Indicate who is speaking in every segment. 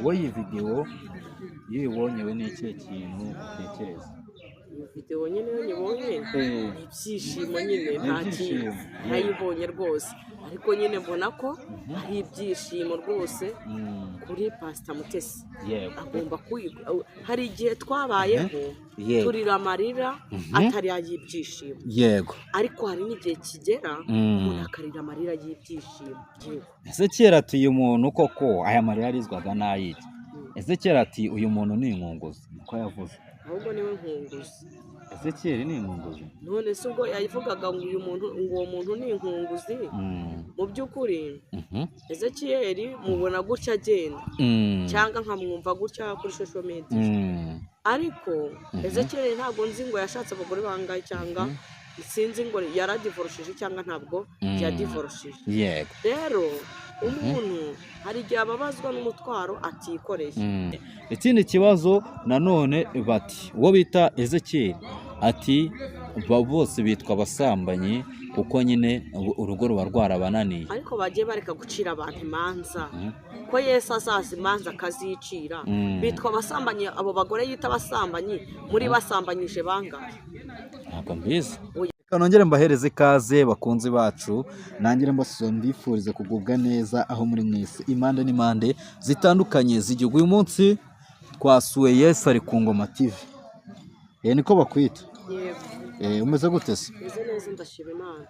Speaker 1: Wowe iyi videwo iyo uyibonye we ni ikihe kintu utekereza?
Speaker 2: Iyi videwo nyine iyo nyibonye ni ibyishimo nyine,
Speaker 1: Ni
Speaker 2: nta kintu.
Speaker 1: ibyishimo.
Speaker 2: Nayibonye rwose, ariko nyine mbona ko ari ibyishimo rwose kuri Pasita Mutesi. Agomba kwiga. Hari igihe twabayeho turira amarira atari ay'ibyishimo, ariko hari n'igihe kigera umuntu akarira amarira y'ibyishimo. Yego.
Speaker 1: Ese kera ati uyu muntu koko aya marira arizwaga n'ayiki? Ese kera ati uyu muntu ni inkunguzi, niko yavuze.
Speaker 2: Ahubwo niwe nkunguzi.
Speaker 1: Ezekiyeli ni inkunguzi.
Speaker 2: None se ubwo yavugaga ngo uyu muntu, ngo uwo muntu ni inkunguzi, mu by'ukuri Ezekiyeli mubona gutya agenda cyangwa nkamwumva gutya kuri social media, ariko Ezekiyeli ntabwo nzi ngo yashatse abagore bangahe, cyangwa sinzi ngo yaradivorosheje cyangwa ntabwo yadivorosheje. Rero umuntu hari igihe ababazwa n'umutwaro atikoreye.
Speaker 1: Ikindi kibazo nanone, bati uwo bita Ezekiyeli ati bose bitwa abasambanyi kuko nyine urugo ruba rwarabananiye.
Speaker 2: Ariko bagiye bareka gucira abantu imanza, ko Yesu azaza imanza akazicira. Bitwa abasambanyi, abo bagore yita abasambanyi muri basambanyije bangahe?
Speaker 1: Ntabwo mbizi.
Speaker 2: Oya.
Speaker 1: Reka nongere mbahereze ikaze, bakunzi bacu, nangire mbasubiza mbifurize kugubwa neza aho muri mwese, impande n'impande zitandukanye z'igihugu. Uyu munsi twasuye Yesu ari ku Ngoma TV. Niko bakwita?
Speaker 2: Yego.
Speaker 1: Umeze gute se?
Speaker 2: Meze neza, ndashima Imana.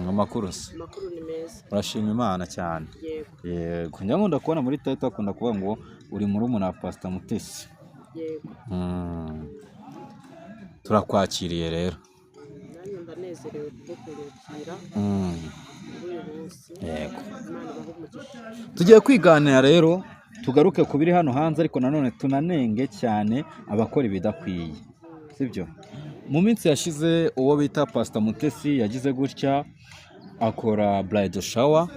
Speaker 1: Amakuru se?
Speaker 2: Amakuru ni meza.
Speaker 1: Urashima Imana cyane?
Speaker 2: Yego.
Speaker 1: Yego, njya nkunda kubona muri title akunda kuvuga ngo uri murumuna wa Pastor Mutesi.
Speaker 2: Yego.
Speaker 1: Turakwakiriye rero.
Speaker 2: Nanjye ndanezerewe kubwo kunyakira muri uyu munsi. Imana ibahe umugisha.
Speaker 1: Tugiye kwiganira rero, tugaruke ku biri hano hanze, ariko nanone tunanenge cyane abakora ibidakwiye, sibyo? Mu minsi yashize uwo bita Pastor Mutesi yagize gutya akora bridal shower.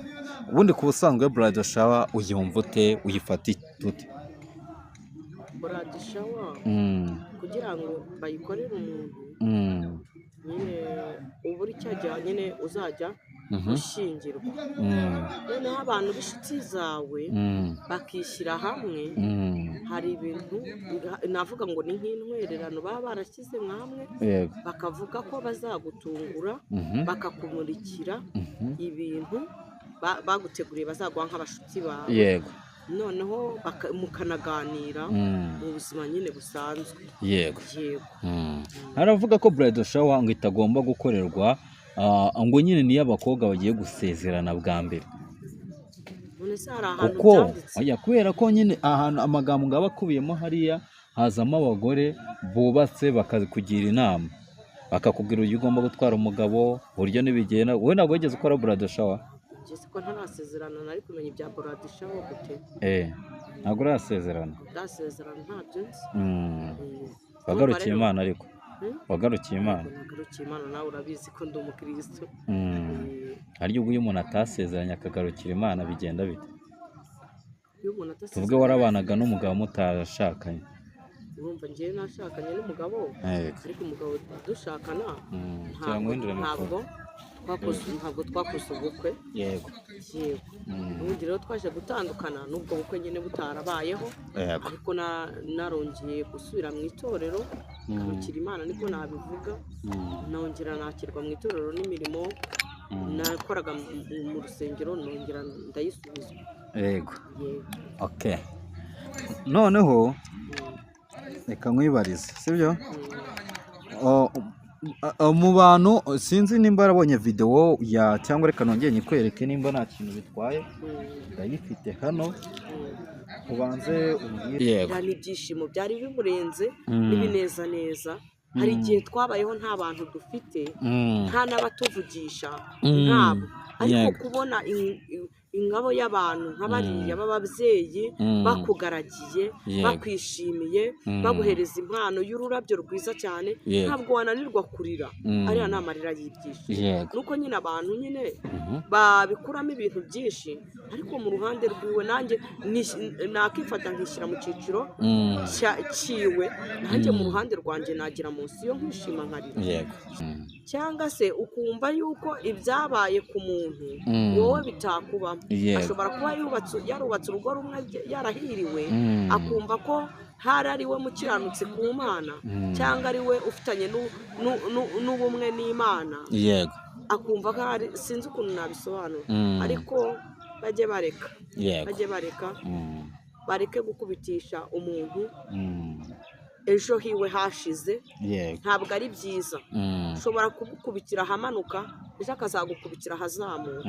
Speaker 1: Ubundi ku busanzwe bridal shower uyumva ute, uyifata ute?
Speaker 2: Bridal shower, kugira ngo bayikorere umuntu, nyine uba uri cya gihe nyine uzajya gushyingirwa, noneho abantu b'inshuti zawe bakishyira hamwe. Hari ibintu navuga ngo ni nk'intwererano baba barashyize hamwe, bakavuga ko bazagutungura, bakakumurikira ibintu baguteguriye bazaguha nk'abashuti bawe, noneho mukanaganira mu buzima nyine busanzwe. Yego.
Speaker 1: Haravuga ko bridal shower ngo itagomba gukorerwa, ngo nyine niyo abakobwa bagiye gusezerana bwa mbere.
Speaker 2: None se hari ahantu
Speaker 1: Kuko
Speaker 2: byanditse?
Speaker 1: Oya, kubera ko nyine ahantu amagambo ngo aba akubiyemo hariya hazamo abagore bubatse, bakakugira inama, bakakubwira uburyo ugomba gutwara umugabo, uburyo n'ibigenda. Wowe ntabwo wigeze ukora bridal shower?
Speaker 2: Njye se ko ntarasezerana, nari kumenya ibya bridal shower gute?
Speaker 1: Ntabwo urasezerana?
Speaker 2: Ndasezerana ntabyo nzi.
Speaker 1: Wagarukiye
Speaker 2: Urumva rero-
Speaker 1: Imana ariko?
Speaker 2: Hmm?
Speaker 1: Wagarukiye Imana?
Speaker 2: Nagarukiye Imana, nawe urabizi ko ndi umukristo.
Speaker 1: Harya ubwo iyo umuntu atasezeranye akagarukira Imana bigenda bite?
Speaker 2: Iyo umuntu
Speaker 1: Tuvuge
Speaker 2: atasezeranye
Speaker 1: warabanaga n'umugabo mutarashakanye.
Speaker 2: Urumva njyewe nashakanye n'umugabo, ariko umugabo dushakana ntabwo
Speaker 1: Cyangwa uhindure mikoro.
Speaker 2: Ntabwo twakoze ubukwe. Yego. Ubundi rero twaje gutandukana n'ubwo bukwe nyine butarabayeho, ariko narongeye gusubira mu itorero, ngarukira Imana, niko nabivuga. Nongera nakirwa mu itorero n'imirimo nakoraga mu rusengero nongera ndayisubizwa. Yego.
Speaker 1: Okay, noneho reka nkwibarize, sibyo? Mu bantu sinzi nimba yarabonye videwo ya, cyangwa reka nongere nyikwereke nimba nta kintu bitwaye. Ndayifite hano. Ubanze umbwire. Yego.
Speaker 2: Byari ibyishimo byari bimurenze n'ibinezaneza. Hari igihe twabayeho nta bantu dufite, nta n'abatuvugisha, ntabo. Ariko kubona ingabo y'abantu nka bariya b'ababyeyi bakugaragiye, bakwishimiye, baguhereza impano y'ururabyo rwiza cyane, ntabwo wananirwa kurira. Ariya ni amarira y'ibyishimo. Nuko nyine abantu nyine babikuramo ibintu byinshi, ariko mu ruhande rwiwe nanjye nakifata nkishyira mu cyiciro cyiwe, nanjye mu ruhande rwanjye nagira munsi yo nkishima nkarira. Cyangwa se ukumva yuko ibyabaye ku muntu wowe bitakubamo. Ashobora kuba yarubatse urugo rumwe yarahiriwe, akumva ko hari ari we mukiranutsi ku Mana, cyangwa ari we ufitanye n'ubumwe n'Imana. Akumva ko hari, sinzi ukuntu nabisobanura, ariko bajye bareka, bajye bareka, bareke gukubitisha umuntu ejo hiwe hashize. Ntabwo ari byiza. Ushobora kumukubitira ahamanuka, ejo akazagukubitira ahazamuka.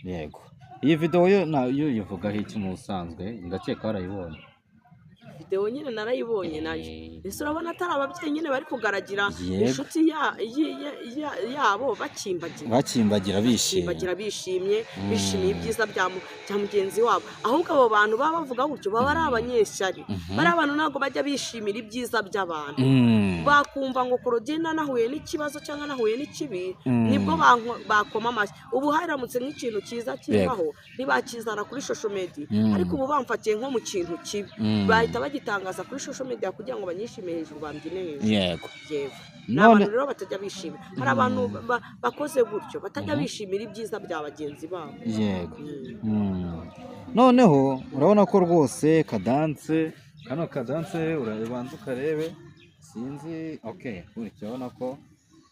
Speaker 1: Yego. Iyi video yo nayo yivugaho iki mu busanzwe? Ndakeka warayibonye.
Speaker 2: Video nyine narayibonye nayo. Ese urabona atari ababyeyi nyine bari kugaragira inshuti yabo bakimbagira.
Speaker 1: Bakimbagira bishimye.
Speaker 2: Bishimiye ibyiza bya mugenzi wabo. Ahubwo abo bantu baba bavuga gutyo baba ari abanyeshyari. Bari abantu ntabwo bajya bishimira ibyiza by'abantu. Bakumva ngo Claudine nahuye n'ikibazo cyangwa nahuye n'ikibi, nibwo bakoma amashyi. Ubu haramutse nk'ikintu cyiza kibaho ntibakizana kuri social media, ariko ubu bamfatiye nko mu kintu kibi bahita bagitangaza kuri social media kugira ngo banyishime hejuru, bambyine hejuru.
Speaker 1: Yego.
Speaker 2: Ni abantu rero batajya bishimira. Hari abantu bakoze gutyo batajya bishimira ibyiza bya bagenzi babo.
Speaker 1: Yego. Noneho urabona ko rwose kadanse, kano kadanse urabanza ukarebe, sinzi, okay, urabona ko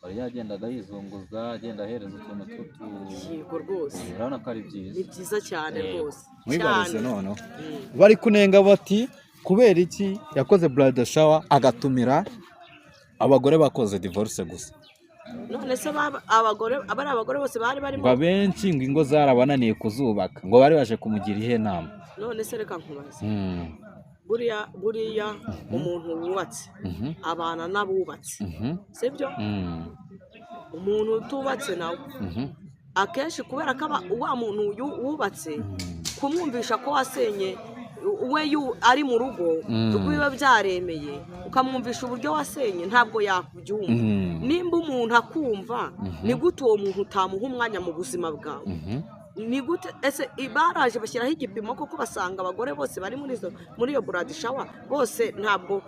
Speaker 1: bari yagendaga yizunguza, agenda ahereza utuntu tw'utu.
Speaker 2: Yego rwose.
Speaker 1: Urabona ko ari byiza.
Speaker 2: Ni byiza cyane rwose.
Speaker 1: Mwibarize noneho. Bari kunenga bati kubera iki yakoze bridal shower agatumira abagore bakoze divorce gusa?
Speaker 2: None se abagore abari abagore bose bari barimo?
Speaker 1: Ngo abenshi ngo ingo zarabananiye kuzubaka, ngo bari baje kumugira ihe nama.
Speaker 2: None se reka nkubaze. Buriya umuntu wubatse abana n'abubatse, sibyo? Umuntu utubatse nawe akenshi kubera ko wa muntu wubatse kumwumvisha ko wasenye we ari mu rugo rwiwe byaremeye, ukamwumvisha uburyo wasenye ntabwo yakubyumva. Nimba umuntu akumva, ni gute uwo muntu utamuha umwanya mu buzima bwawe? Ni gute ese baraje bashyiraho igipimo koko basanga abagore bose bari muri iyo bridal shower bose ntabwo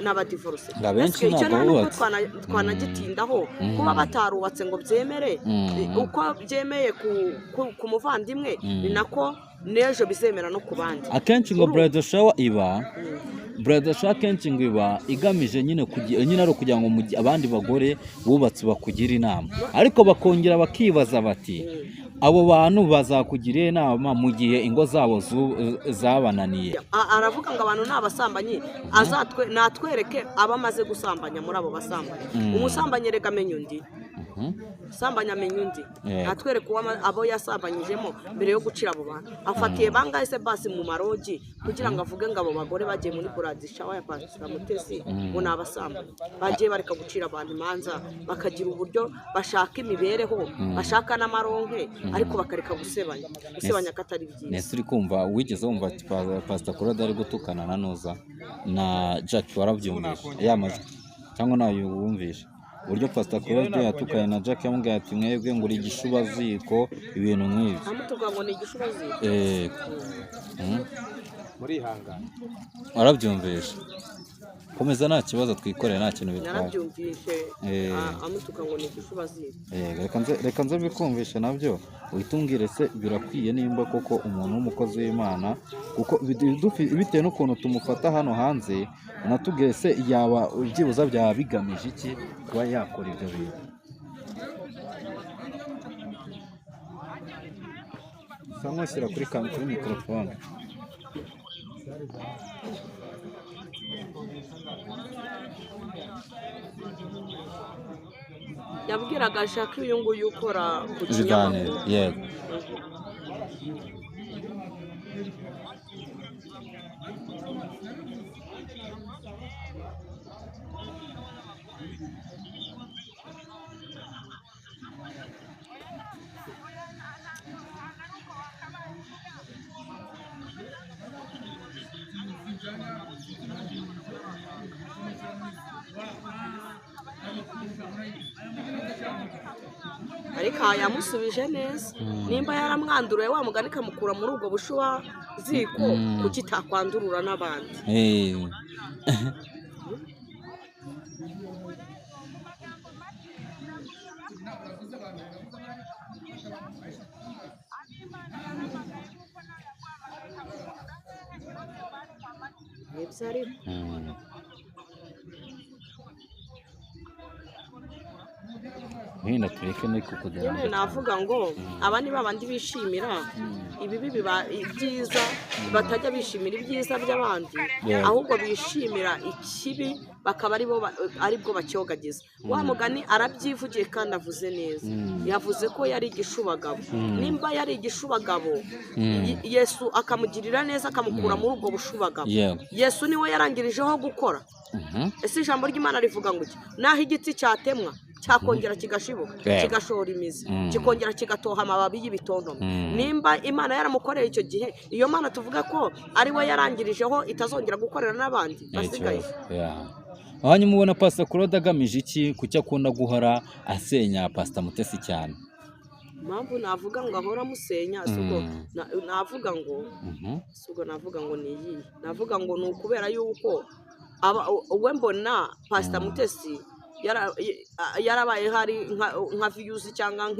Speaker 2: n'abadivorce?
Speaker 1: Icyo
Speaker 2: ntabwo twanagitindaho kuba batarubatse ngo byemere. Uko byemeye ku muvandimwe ni nako n'ejo bizemera no ku bandi.
Speaker 1: Akenshi ngo bridal shower iba bridal shower akenshi ngo iba igamije nyine nyine ari ukugira ngo abandi bagore bubatse bakugira inama, ariko bakongera bakibaza bati abo bantu bazakugira inama mu gihe ingo zabo zabananiye.
Speaker 2: Aravuga ngo abantu ni abasambanyi, natwereke abamaze gusambanya muri abo basambanyi. Umusambanyi reka amenya undi, sambanya amenya undi, natwereke abo yasambanyijemo mbere yo gucira abo bantu. Afatiye bangahe se basi mu marogi kugira ngo avuge ngo abo bagore bagiye muri bridal shower ya Pastor Mutesi ngo ni abasambanyi? Bagiye bareka gucira abantu imanza, bakagira uburyo bashaka imibereho, bashaka n'amaronke, ariko bakareka gusebanya. Gusebanya katari byiza.
Speaker 1: Nese uri kumva wigeze wumva Pastor Claude ari gutukana na Noza na Jack? Warabyumvishe ya majwi cyangwa nayo wumvishe uburyo Pastor Claude yatukanye na Jack, yamubwiye ati mwebwe ngo uri igishubaziko, ibintu nk'ibyo.
Speaker 2: Amutuka ngo ni igishubaziko.
Speaker 3: Murihangana.
Speaker 1: Warabyumvishe? Komeza nta kibazo, twikoreye nta kintu bitwaye.
Speaker 2: Narabyumvishe amutuka ngo ni igishubaziko.
Speaker 1: Reka nze bikumvishe nabyo uhita se birakwiye nimba koko umuntu w'umukozi w'Imana, kuko bitewe n'ukuntu tumufata hano hanze, unatubwiye se yaba byibuza byaba bigamije iki kuba yakora ibyo bintu? Sa nkushyira kuri mikorofone.
Speaker 2: Yabwiraga ashaka uyu nguyu ukora ku kinyamakuru.
Speaker 1: Yego.
Speaker 2: Ariko yamusubije neza. Nimba yaramwanduruye wa mugani kamukura muri ubwo bushuwa ziko, kuki itakwandurura n'abandi? Nibyo ariko.
Speaker 1: Wenda tureke no kukugeramo.
Speaker 2: Nyine navuga ngo aba ni babandi bishimira ibibi biba ibyiza, batajya bishimira ibyiza by'abandi, ahubwo bishimira ikibi bakaba aribwo bacyogagiza. Wa mugani arabyivugiye kandi avuze neza, yavuze ko yari igishubagabo. Nimba yari igishubagabo, Yesu akamugirira neza akamukura muri ubwo bushubagabo. Yesu niwe yarangirijeho gukora. Ese ijambo ry'Imana rivuga ngo iki? Naho igiti cyatemwa cyakongera kigashibuka, kigashora imizi, kikongera kigatoha amababi y'ibitontome. Nimba Imana yaramukoreye icyo gihe, iyo Mana tuvuga ko ari we yarangirijeho itazongera gukorera n'abandi basigaye.
Speaker 1: Hanyuma ubona Pastor Claude agamije iki? Kuki akunda guhora asenya Pastor Mutesi cyane?
Speaker 2: Impamvu navuga ngo ahora amusenya, navuga ngo ubwo navuga ngo ni iyihe? Navuga ngo ni ukubera yuko we mbona Pastor Mutesi yarabaye hari nka viyuzi cyangwa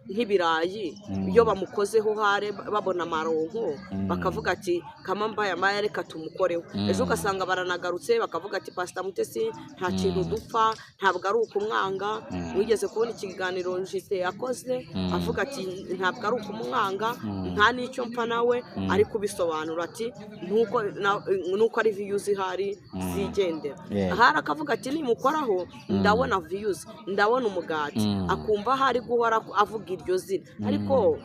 Speaker 2: nk'ibirayi, iyo bamukozeho hare babona amaronko bakavuga ati kama mbaye amaya reka tumukoreho. Ejo ugasanga baranagarutse bakavuga ati Pastor Mutesi nta kintu dupfa, ntabwo ari ukumwanga. Wigeze kubona ikiganiro Jise yakoze avuga ati ntabwo ari ukumwanga, nta n'icyo mpfa nawe, ari kubisobanura ati nuko ari viyuzi hari zigendera. Hari akavuga ati nimukoraho ndabona viyuzi, ndabona umugati, akumva hari guhora avuga iryo zina. Ariko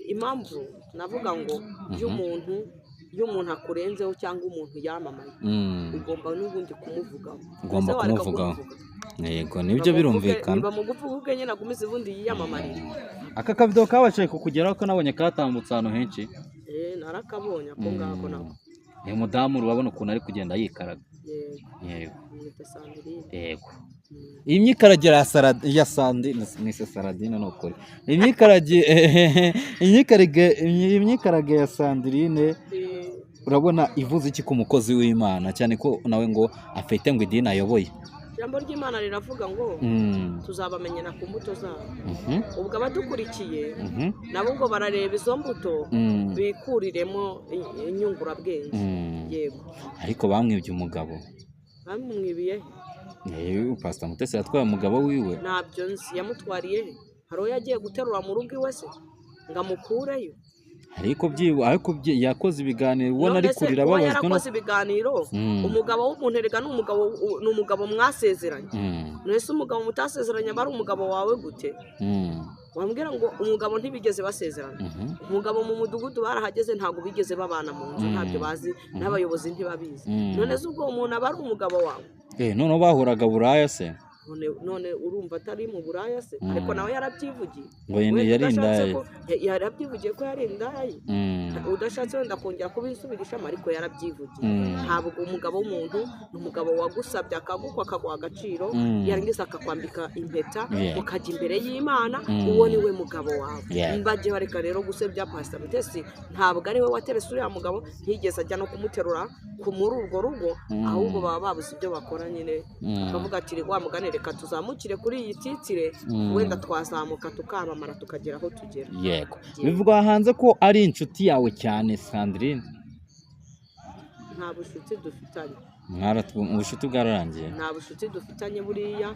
Speaker 2: impamvu navuga ngo iyo umuntu akurenzeho cyangwa umuntu yamamaye, ugomba n'ubundi kumuvugaho.
Speaker 1: Ugomba kumuvugaho. Yego, nibyo birumvikana.
Speaker 2: Niba muguvuge nyine agumize ubundi yiyamamarire.
Speaker 1: Aka kavido kabashije kukugeraho ko nabonye katambutse ahantu henshi.
Speaker 2: Narakabonye ako ngako nako.
Speaker 1: Ni umudamu urabona ukuntu ari kugenda yikaraga.
Speaker 2: Yego.
Speaker 1: Yego. Iyi myikaragire ya Sandrine, ni se Saradine ni ukuri. Imyikarage ya Sandrine urabona ivuze iki ku mukozi w'Imana, cyane ko nawe ngo afite ngo idini ayoboye.
Speaker 2: Ijambo ry'Imana riravuga ngo tuzabamenyera ku mbuto zabo. Ubwo abadukurikiye nabo ubwo barareba izo mbuto bikuriremo inyungurabwenge. Yego.
Speaker 1: Ariko bamwibye umugabo.
Speaker 2: Bamwibiye
Speaker 1: he? Pastor Mutesi yatwaye umugabo wiwe.
Speaker 2: Ntabyo nzi, yamutwariye he? Hari uwo yagiye guterura mu rugo iwe se ngo amukureyo?
Speaker 1: Ariko yakoze ibiganiro ubona ari kurira ababazwa.
Speaker 2: Yarakoze ibiganiro. Umugabo w'umuntu erega ni umugabo mwasezeranye. None se umugabo mutasezeranye aba ari umugabo wawe gute? Wambwira ngo umugabo ntibigeze basezerana. Umugabo mu mudugudu barahageze ntabwo bigeze babana mu nzu, ntabyo bazi, n'abayobozi ntibabizi. None se ubwo umuntu aba ari umugabo wawe?
Speaker 1: Noneho bahuraga buraya se?
Speaker 2: None urumva atari mu buraya se? Ariko nawe yarabyivugiye
Speaker 1: ngo yari indaya.
Speaker 2: Yarabyivugiye ko yari indaya. Udashatse wenda kongera kubisubirishamo, ariko yarabyivugiye. Ntabwo umugabo w'umuntu ni umugabo wagusabye akagukwa akaguha agaciro, yarangiza akakwambika impeta, ukajya imbere y'Imana, uwo ni we mugabo wawe. Bajye bareka rero gusebya Pastor Mutesi, ntabwo ari we waterese uriya mugabo, ntiyigeze ajya no kumuterura muri urwo rugo, ahubwo baba babuze ibyo bakora nyine. Akavuga ati wa mugani reka tuzamukire kuri iyi titire, wenda twazamuka tukamamara tukagera aho tugera.
Speaker 1: Yego. Bivugwa hanze ko ari inshuti yawe cyane Sandrine.
Speaker 2: Nta bushuti dufitanye.
Speaker 1: Ubushuti bwararangiye.
Speaker 2: Nta bushuti dufitanye buriya.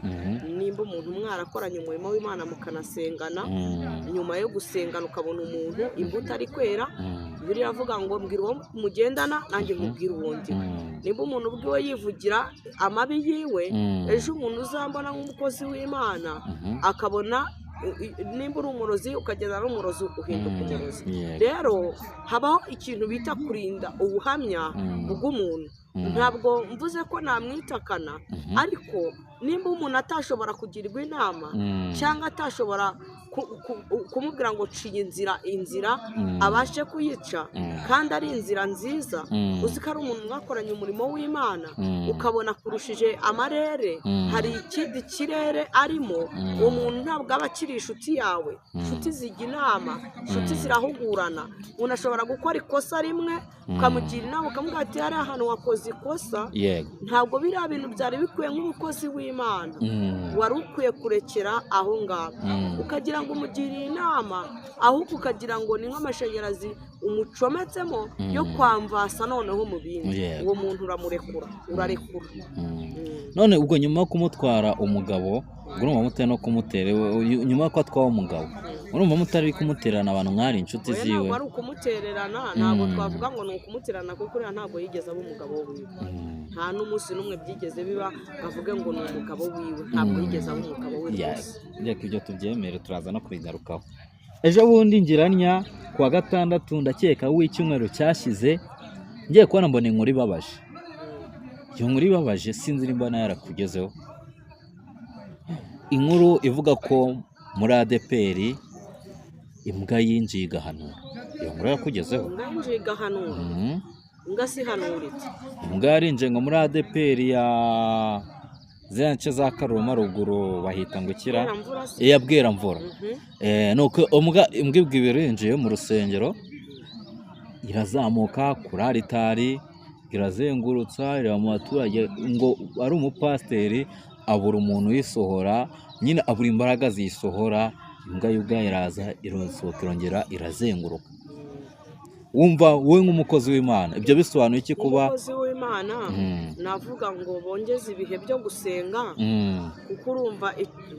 Speaker 2: Nimba umuntu mwarakoranye umurimo w'Imana mukanasengana, nyuma yo gusengana ukabona umuntu imbuto ari kwera, buriya avuga ngo mbwira uwo mugendana nanjye nkubwira uwundi. Nimba umuntu ubwiwe yivugira amabi yiwe, ejo umuntu uzambona nk'umukozi w'Imana akabona nimba uri umurozi ukagenda n'umurozi uhinduka umurozi. Rero habaho ikintu bita kurinda ubuhamya bw'umuntu. Ntabwo mvuze ko namwitakana, ariko nimba umuntu atashobora kugirwa inama cyangwa atashobora kumubwira ngo ciye inzira abashe kuyica kandi ari inzira nziza, uzi ko ari umuntu mwakoranye umurimo w'Imana ukabona kurushije amarere, hari ikindi kirere arimo, uwo muntu ntabwo aba akiri inshuti yawe. Inshuti zijya inama, inshuti zirahugurana. Umuntu ashobora gukora ikosa rimwe ukamugira inama ukamubwira ati hari ahantu wakoze ikosa, ntabwo biriya bintu byari bikwiye nk'umukozi w'Imana, wari ukwiye kurekera aho ngaho. Ukagira ngo umugiriye inama, ahubwo ukagira ngo ni nk'amashanyarazi umucometsemo yo kwamvasa noneho mu bindi.
Speaker 1: Yego.
Speaker 2: Uwo muntu uramurekura, urarekura.
Speaker 1: None ubwo nyuma yo kumutwara umugabo, ubwo urumva mutari no kumutera, nyuma y'uko atwawe umugabo, urumva mutari kumutererana abantu mwari inshuti
Speaker 2: Oya,
Speaker 1: ziwe?
Speaker 2: ntabwo ari ukumutererana, ntabwo twavuga ngo ni ukumutererana, kuko uriya ntabwo yigeze aba umugabo wiwe. Nta n'umunsi n'umwe byigeze biba ngo avuge ngo ni umugabo wiwe, ntabwo yigeze aba umugabo we rwose.
Speaker 1: Reka ibyo tubyemere, turaza no kubigarukaho. Ejo bundi ngiranya kuwa gatandatu, ndakeka w'icyumweru cyashize, ngiye kubona mbona inkuru ibabaje. Iyo nkuru ibabaje sinzi nimba nayo yarakugezeho. Inkuru ivuga ko muri ADEPR imbwa yinjiye igahanura. Iyo nkuru yakugezeho?
Speaker 2: Imbwa yinjiye igahanura? Imbwa si ihanuritse.
Speaker 1: Imbwa yarinjiye ngo muri ADEPR ya ziriya nce za Karuma ruguru, bahita ngo ikira
Speaker 2: Bweramvura se?
Speaker 1: Iya Bweramvura. Nuko imbwa ibwo irinjiye mu rusengero, irazamuka kuri aritari, irazengurutsa, ireba mu baturage, ngo ari umupasiteri abura umuntu uyisohora, nyine abura imbaraga ziyisohora, imbwa y'ubwayo iraza irasohoka, irongera irazenguruka. Wumva wowe nk'umukozi w'Imana ibyo bisobanuye iki kuba?
Speaker 2: Umukozi w'Imana, navuga ngo bongeze ibihe byo gusenga, kuko urumva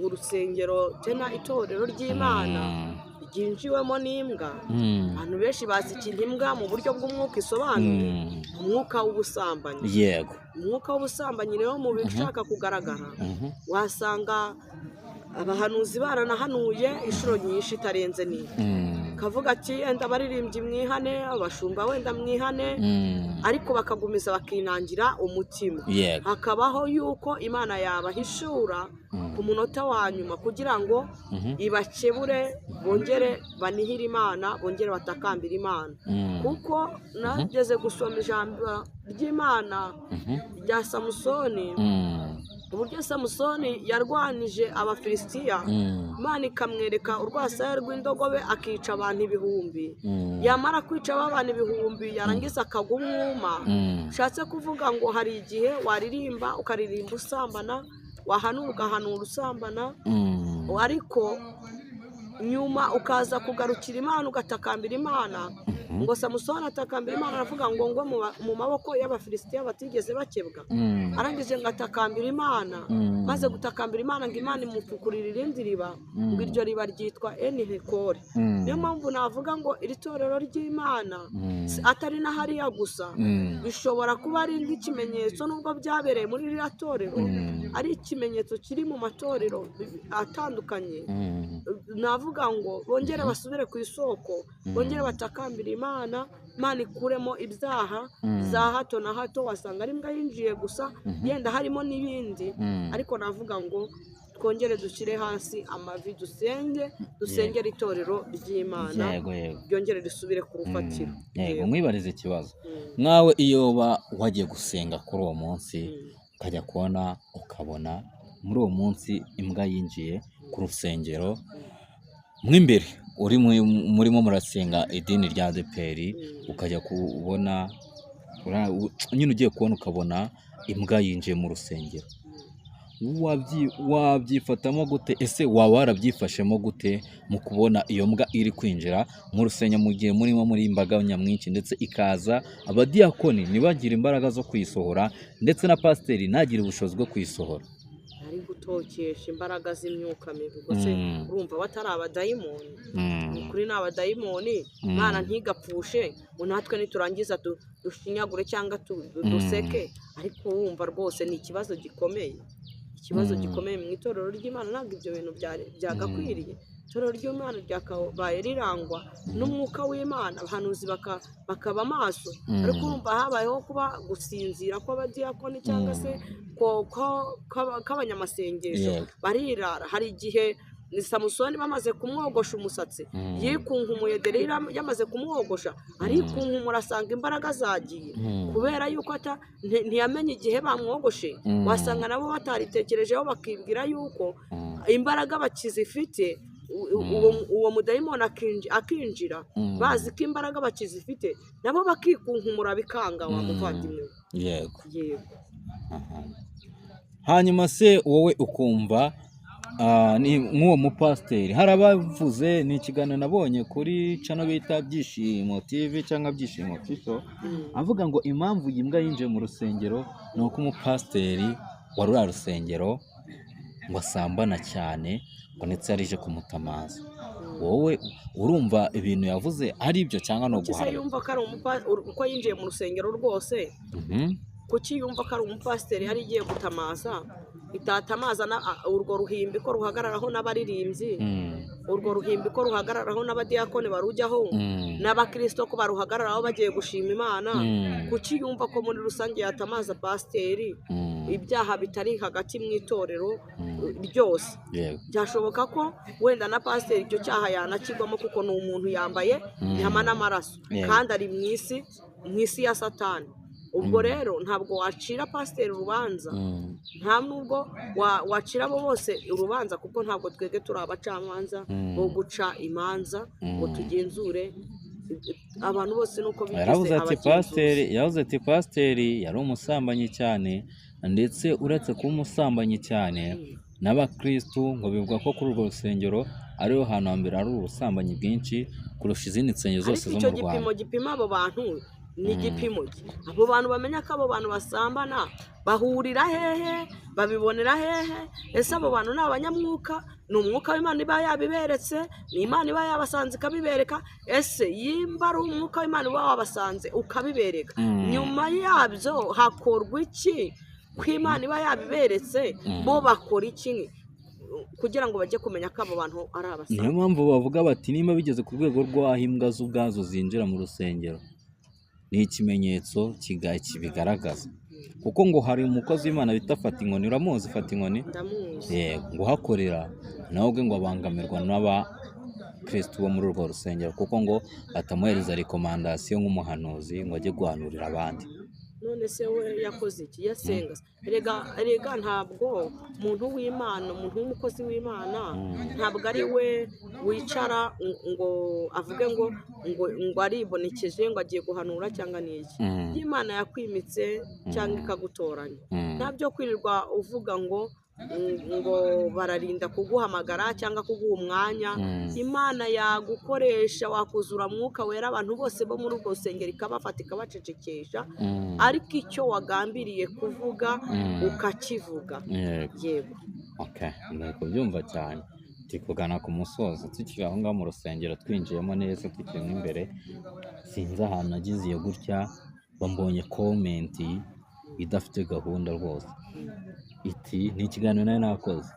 Speaker 2: urusengero tena itorero ry'Imana ryinjiwemo n'imbwa. Abantu benshi bazi ikintu imbwa mu buryo bw'umwuka isobanuye, umwuka w'ubusambanyi. Umwuka w'ubusambanyi rero mu bishaka kugaragara, wasanga abahanuzi baranahanuye inshuro nyinshi itarenze n'iyi, kavuga ati wenda abaririmbyi mwihane, abashumba wenda mwihane, ariko bakagumiza bakinangira umutima. Hakabaho yuko Imana yabahishura ku munota wa nyuma kugira ngo ibakebure, bongere banihire Imana, bongere batakambire Imana. Kuko nageze gusoma ijambo ry'Imana rya Samusoni, uburyo Samusoni yarwanije Abafilisitiya, Imana ikamwereka urwasaya rw'indogobe, akica abantu ibihumbi. Yamara kwica abantu ibihumbi, yarangiza akagwa umwuma. Ushatse kuvuga ngo hari igihe waririmba ukaririmba usambana, wahanura ugahanura usambana, ariko nyuma ukaza kugarukira Imana, ugatakambira Imana. Ngo Samusoni atakambira Imana, aravuga ngo ngwe mu maboko y'Abafilisitiya batigeze bakebwa. Arangije ngo atakambira Imana. Maze gutakambira Imana, ngo Imana imufukurira irindi riba, ngo iryo riba ryitwa Enihekore. Niyo mpamvu navuga ngo iri torero ry'Imana atari na hariya gusa, bishobora kuba ari nk'ikimenyetso, nubwo byabereye muri ririya torero, ari ikimenyetso kiri mu matorero atandukanye. Navuga ngo bongere basubire ku isoko, bongere batakambire Imana, Imana ikuremo ibyaha za hato na hato. Wasanga ari imbwa yinjiye gusa, yenda harimo n'ibindi, ariko navuga ngo twongere dushyire hasi amavi, dusenge, dusengere itorero ry'Imana,
Speaker 1: Yego yego.
Speaker 2: ryongere risubire ku rufatiro.
Speaker 1: Yego, mwibarize ikibazo. Nkawe iyo uba wagiye gusenga kuri uwo munsi, ukajya kubona ukabona muri uwo munsi imbwa yinjiye ku rusengero mo imbere, uri murimo murasenga idini rya ADEPR, ukajya kubona nyine ugiye kubona ukabona imbwa yinjiye mu rusengero, wabyifatamo gute? Ese waba warabyifashemo gute mu kubona iyo mbwa iri kwinjira mu rusengero mu gihe murimo muri imbaga nyamwinshi, ndetse ikaza abadiyakoni ntibagire imbaraga zo kuyisohora, ndetse na pasiteri ntagire ubushobozi bwo kuyisohora?
Speaker 2: Ari gutokesha imbaraga z'imyuka mibi ubwo se urumva batari abadayimoni? Ni ukuri ni abadayimoni. Imana ntigapfushe ngo natwe niturangiza dushinyagure cyangwa duseke, ariko wumva rwose ni ikibazo gikomeye, ikibazo gikomeye mu itorero ry'Imana. Ntabwo ibyo bintu byagakwiriye. Itorero ry'Imana ryakabaye rirangwa n'umwuka w'Imana, abahanuzi bakaba amaso, ariko urumva habayeho kuba gusinzira kw'abadiyakoni cyangwa se k'abanyamasengesho, barirara. Hari igihe ni Samusoni bamaze kumwogosha umusatsi, yikunkumuye, Delila yamaze kumwogosha arikunkumura, asanga imbaraga zagiye, kubera yuko ntiyamenye igihe bamwogoshe. Wasanga nabo bataritekerejeho, bakibwira yuko imbaraga bakizifite, uwo mudayimoni akinjira, bazi ko imbaraga bakizifite, nabo bakikunkumura bikanga, wa muvandimwe we.
Speaker 1: Yego.
Speaker 2: Yego.
Speaker 1: Hanyuma se wowe ukumva Ni nk'uwo mupasiteri hari abavuze, ni ikiganiro nabonye kuri channel bita Byishimo TV cyangwa Byishimo Official, avuga ngo impamvu iyi mbwa yinjiye mu rusengero ni uko umupasiteri wa ruriya rusengero ngo asambana cyane, ngo ndetse yarije kumutamaza. Wowe urumva ibintu yavuze ari ibyo cyangwa no
Speaker 2: Kuki se
Speaker 1: guharabika?
Speaker 2: yumva ko ari uko yinjiye mu rusengero rwose? Kuki yumva ko ari umupasiteri yari igiye gutamaza? Itatamaza urwo ruhimbi ko ruhagararaho n'abaririmbyi, urwo ruhimbi ko ruhagararaho n'abadiyakoni barujyaho, n'abakristo ko baruhagararaho bagiye gushima Imana. Kuki yumva ko muri rusange yatamaza pasiteri ibyaha bitari hagati mu itorero ryose? Byashoboka ko wenda na pasiteri icyo cyaha yanakigwamo, kuko ni umuntu yambaye inyama n'amaraso, kandi ari mu isi ya Satani. Ubwo rero ntabwo wacira pasiteri urubanza, nta nubwo wacira abo bose urubanza, kuko ntabwo twebwe turi abacamanza bo guca imanza ngo tugenzure abantu bose nuko bigize
Speaker 1: Yaravuze ati
Speaker 2: abagenzuzi.
Speaker 1: pasiteri, yavuze ati pasiteri yari umusambanyi cyane, ndetse uretse kuba umusambanyi cyane n'abakristu ngo bivuga ko kuri urwo rusengero ariho hantu hambere hari ubusambanyi bwinshi kurusha izindi nsengero zose
Speaker 2: Ariko
Speaker 1: zo
Speaker 2: icyo
Speaker 1: mu Rwanda.
Speaker 2: gipimo gipima abo bantu ni igipimo ki? Abo bantu bamenya ko abo bantu basambana bahurira hehe? Babibonera hehe? Ese abo bantu ni abanyamwuka? Ni umwuka w'Imana iba yabiberetse? Ni Imana iba yabasanze ikabibereka? Ese yimba ari umwuka w'Imana uba wabasanze ukabibereka, nyuma yabyo hakorwa iki? Ko Imana iba yabiberetse, bo bakora iki kugira ngo bajye kumenya ko abo bantu ari abasambanyi?
Speaker 1: Niyo mpamvu bavuga bati niba bigeze ku rwego rw'aho imbwa z'ubwazo zinjira mu rusengero, ni ikimenyetso kibigaragaza. Kuko ngo hari umukozi w'Imana bita Fata Inkoni, uramuzi Fata Inkoni?
Speaker 2: Ndamuzi.
Speaker 1: Yego, ngo uhakorera nawe ubwe ngo abangamirwa n'abakristu bo muri urwo rusengero, kuko ngo batamuhereza rekomandasiyo nk'umuhanuzi ngo ajye guhanurira abandi.
Speaker 2: None se we yakoze iki? Yasenga. Erega ntabwo umuntu w'Imana, umuntu w'umukozi w'Imana, ntabwo ari we wicara ngo avuge ngo aribonekeje ngo agiye guhanura cyangwa ni iki. Imana yakwimitse cyangwa ikagutoranya. Nta byo kwirirwa uvuga ngo bararinda kuguhamagara cyangwa kuguha umwanya. Imana yagukoresha, wakuzura mwuka wera, abantu bose bo muri urwo rusengero ikabafata ikabacecekesha, ariko icyo wagambiriye kuvuga ukakivuga. Yego.
Speaker 1: Okay, ndari kubyumva cyane. Turi kugana ku musozo, tukiri aho ngaho mu rusengero twinjiyemo neza, tukiri mo imbere, sinzi ahantu nagize iyo gutya, bambonye comment idafite gahunda rwose. Iti ni ikiganiro nari nakoze.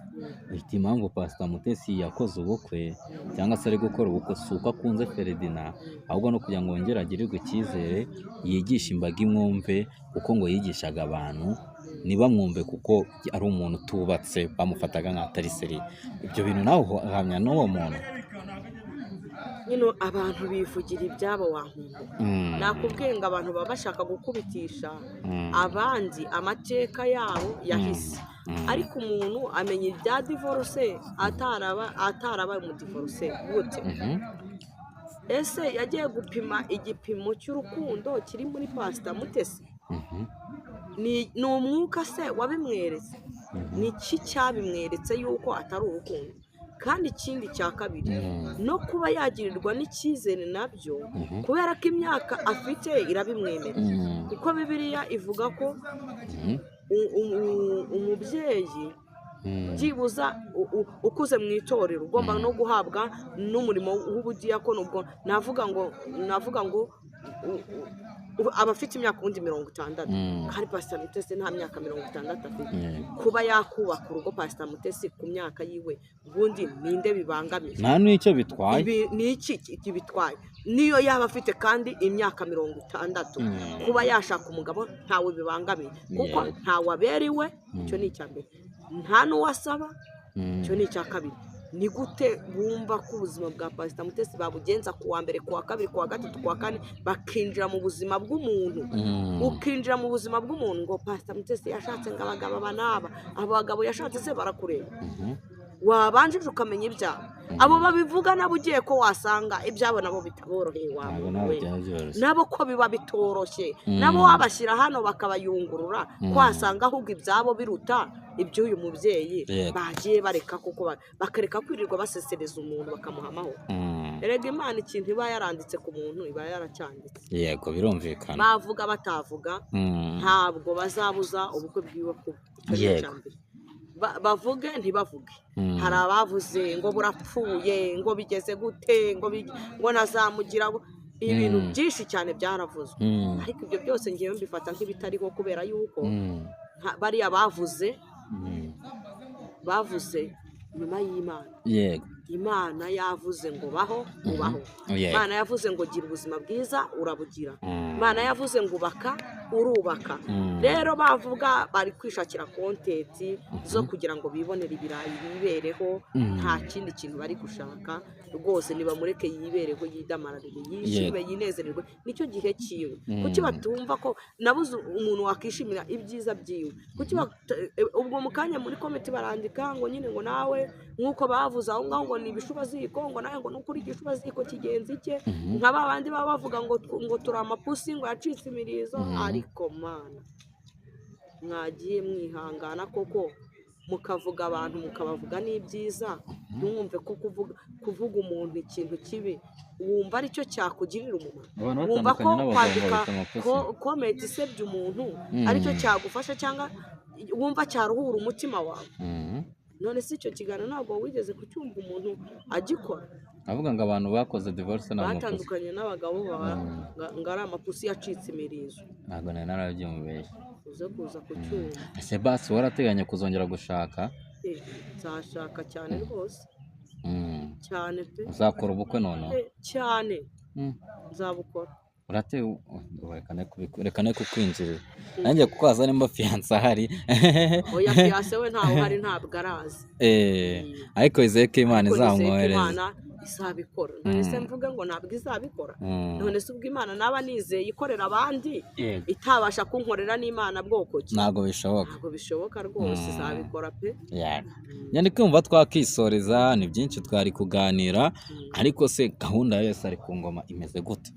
Speaker 1: Iti impamvu Pastor Mutesi yakoze ubukwe cyangwa se ari gukora ubukwe si uko akunze Ferdinand, ahubwo no kugira ngo yongere agirirwe icyizere, yigishe imbaga imwumve, kuko ngo yigishaga abantu ntibamwumve kuko ari umuntu utubatse, bamufataga nka atari seri. Ibyo bintu nawe uhamya n'uwo muntu?
Speaker 2: Nyine abantu bivugira ibyabo wa muntu. Nakubwiye ngo abantu baba bashaka gukubitisha abandi amateka yabo yahise. Ariko umuntu amenya ibya divorce atarabaye umudivorce gute? Ese yagiye gupima igipimo cy'urukundo kiri muri Pastor Mutesi? Ni umwuka se wabimweretse? Ni iki cyabimweretse yuko atari urukundo? Kandi ikindi cya kabiri, no kuba yagirirwa n'icyizere nabyo, kubera ko imyaka afite irabimwemera. Kuko Bibiliya ivuga ko umubyeyi byibuza ukuze mu itorero ugomba no guhabwa n'umurimo w'ubudiyakoni, ubwo navuga ngo aba afite imyaka ubundi 60, kandi Pastor Mutesi nta myaka 60 afite. Kuba yakubaka urugo Pastor Mutesi ku myaka yiwe, ubundi ninde bibangamiye?
Speaker 1: Nta n'icyo bitwaye.
Speaker 2: Ibi ni iki bitwaye? Niyo yaba afite kandi imyaka 60, kuba yashaka umugabo ntawe bibangamiye, kuko ntawe aberiwe, icyo ni icya mbere, nta n'uwo asaba, icyo ni icya kabiri. Ni gute bumva ko ubuzima bwa Pastor Mutesi babugenza ku wa mbere, ku wa kabiri, ku wa gatatu, ku wa kane, bakinjira mu buzima bw'umuntu? Ukinjira mu buzima bw'umuntu ngo Pastor Mutesi yashatse ngo abagabo aba n'aba, abo bagabo yashatse se barakureba? Wabanjije ukamenya ibyabo. Abo babivuga nabo ugiye ko wasanga ibyabo nabo bitaboroheye, wa
Speaker 1: Ntabwo
Speaker 2: muntu
Speaker 1: nabo
Speaker 2: we.
Speaker 1: byaba byoroshye.
Speaker 2: Nabo ko biba bitoroshye, nabo wabashyira hano bakabayungurura, ko wasanga ahubwo ibyabo biruta iby'uyu mubyeyi bagiye bareka kuko bakareka kwirirwa basesereza umuntu bakamuha amahoro. Erega Imana ikintu iba yaranditse ku muntu iba yaracyanditse.
Speaker 1: Yego birumvikana.
Speaker 2: Bavuga batavuga ntabwo bazabuza ubukwe bwiwe kuba. Bavuge ntibavuge. Hari abavuze ngo burapfuye, ngo bigeze gute, ngo nazamugira ibintu byinshi cyane byaravuzwe. Ariko ibyo byose ngiye mbifata nk'ibitariho kubera yuko bariya bavuze nyuma y'Imana.
Speaker 1: Yego.
Speaker 2: Imana yavuze ngo baho ubaho. Imana yavuze ngo gira ubuzima bwiza urabugira. Imana yavuze ngo ubaka urubaka. Rero bavuga bari kwishakira kontenti zo kugira ngo bibonere ibirayi bibereho, nta kindi kintu bari gushaka rwose. Nibamureke yibereho, yidamararire, yishime, yinezererwe, nicyo gihe cyiwe. Kuki batumva ko nabuze umuntu wakishimira ibyiza byiwe? Kuki ubwo mu kanya muri komite barandika ngo nyine ngo nawe nk'uko bavuze aho ngaho ngo ni ibishubaziko, ngo nawe ngo nukuri igishubaziko kigenzi cye, nka babandi baba bavuga ngo turi amapusi ngo yacitse imirizo. Ariko Mana, mwagiye mwihangana koko, mukavuga abantu mukabavuga n'ibyiza, ntiwumve ko kuvuga umuntu ikintu kibi wumva aricyo cyakugirira umumaro. Wumva ko kwandika komenti isebya umuntu aricyo cyagufasha cyangwa wumva cyaruhura umutima wawe. None si icyo kiganiro ntabwo wigeze kucyumva umuntu agikora
Speaker 1: avuga ngo abantu bakoze divorce n'amapusi,
Speaker 2: batandukanye n'abagabo ngo ari amapusi yacitse imirizo.
Speaker 1: Ntabwo nari narabyumvise.
Speaker 2: Uze kuza kucyumva.
Speaker 1: Ese basi warateganya kuzongera gushaka?
Speaker 2: Nzashaka cyane rwose. Cyane pe.
Speaker 1: Uzakora ubukwe noneho?
Speaker 2: Cyane. Nzabukora.
Speaker 1: Reka ne kukwinjirira. Nanjye kuko haza nimba fiyanse ahari.
Speaker 2: Oya fiyanse we ntawe uhari, ntabwo arazi.
Speaker 1: Ariko izeye ko Imana izamwohereza.
Speaker 2: Imana izabikora. None se mvuga ngo ntabwo izabikora? None se ubwo Imana naba nizeye ikorera abandi itabasha kunkorera n'Imana bwoko ki?
Speaker 1: Ntabwo bishoboka.
Speaker 2: Ntabwo bishoboka rwose, izabikora pe.
Speaker 1: Nyine kumva twakisoreza, ni byinshi twari kuganira, ariko se gahunda ya Yesu ari ku ngoma imeze gute?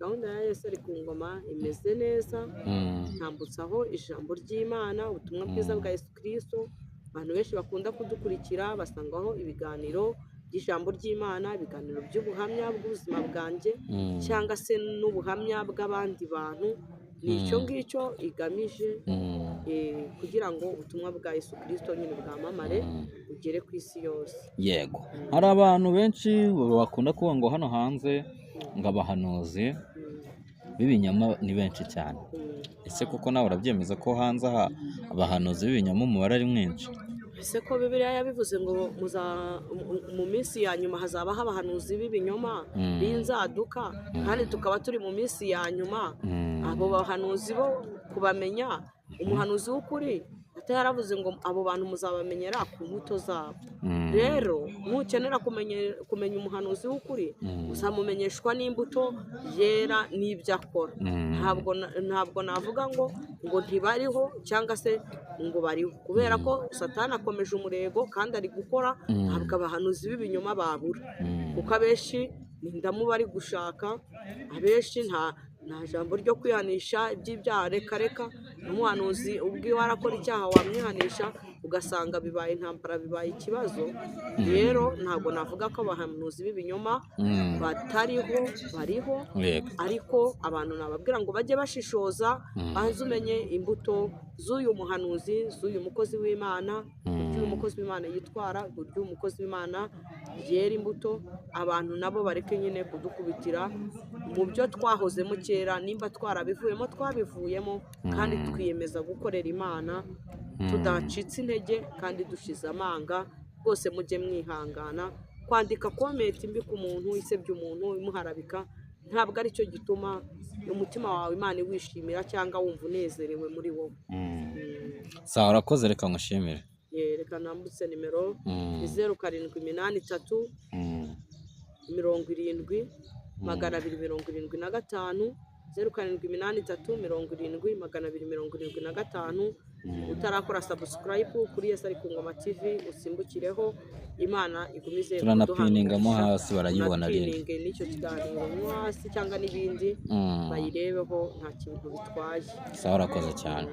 Speaker 2: Gahunda ya Yesu ari ku ngoma imeze neza. Ntambutsaho ijambo ry'Imana, ubutumwa bwiza bwa Yesu Kristo. Abantu benshi bakunda kudukurikira basangaho ibiganiro by'ijambo ry'Imana, ibiganiro by'ubuhamya bw'ubuzima bwanjye cyangwa se n'ubuhamya bw'abandi bantu. Ni icyo ngicyo igamije, kugira ngo ubutumwa bwa Yesu Kristo nyine bwamamare bugere ku isi yose.
Speaker 1: Yego. Hari abantu benshi bakunda kuvuga ngo hano hanze ngo abahanuzi b'ibinyoma ni benshi cyane. Ese kuko nawe urabyemeza ko hanze aha abahanuzi b'ibinyoma umubare ari mwinshi?
Speaker 2: Ese ko Bibiliya yabivuze ngo mu minsi ya nyuma hazabaho abahanuzi b'ibinyoma b'inzaduka, kandi tukaba turi mu minsi ya nyuma. Abo bahanuzi bo kubamenya, umuhanuzi w'ukuri yaravuze ngo abo bantu muzabamenyera ku mbuto zabo. Rero nukenera kumenya umuhanuzi w'ukuri uzamumenyeshwa n'imbuto yera n'ibyo akora. Ntabwo navuga ngo ntibariho cyangwa se ngo bariho, kubera ko Satani akomeje umurego kandi ari gukora. Ntabwo abahanuzi b'ibinyoma babura, kuko abenshi ni indamu bari gushaka, abenshi nta jambo ryo kwihanisha iby'ibyaha, reka reka. N'umuhanuzi ubwiwe arakora icyaha wamwihanisha ugasanga bibaye intambara, bibaye ikibazo. Rero ntabwo navuga ko abahanuzi b'ibinyoma batariho, bariho, ariko abantu nababwira ngo bajye bashishoza, banze umenye imbuto z'uyu muhanuzi, z'uyu mukozi w'Imana, uburyo uyu mukozi w'Imana yitwara, uburyo uyu mukozi w'Imana yera imbuto. Abantu nabo bareke nyine kudukubitira mu byo twahozemo kera, nimba twarabivuyemo twabivuyemo, kandi twiyemeza gukorera Imana tudacitse intege kandi dushize amanga. Rwose mujye mwihangana. Kwandika komenti mbi ku muntu, isebya umuntu, imuharabika, ntabwo aricyo gituma umutima wawe Imana iwishimira cyangwa wumva unezerewe muri wowe.
Speaker 1: Sawa, urakoze, reka ngushimire.
Speaker 2: Reka nambutse nimero 0783 70 275, 0783 70 275. Utarakora subscribe kuri Yesu ari ku ngoma TV usimbukireho, Imana igumize.
Speaker 1: Turanapininga mo hasi barayibona
Speaker 2: rero n'icyo kiganiro mo hasi cyangwa n'ibindi bayirebeho, nta kintu bitwaye.
Speaker 1: Sawa, urakoze cyane.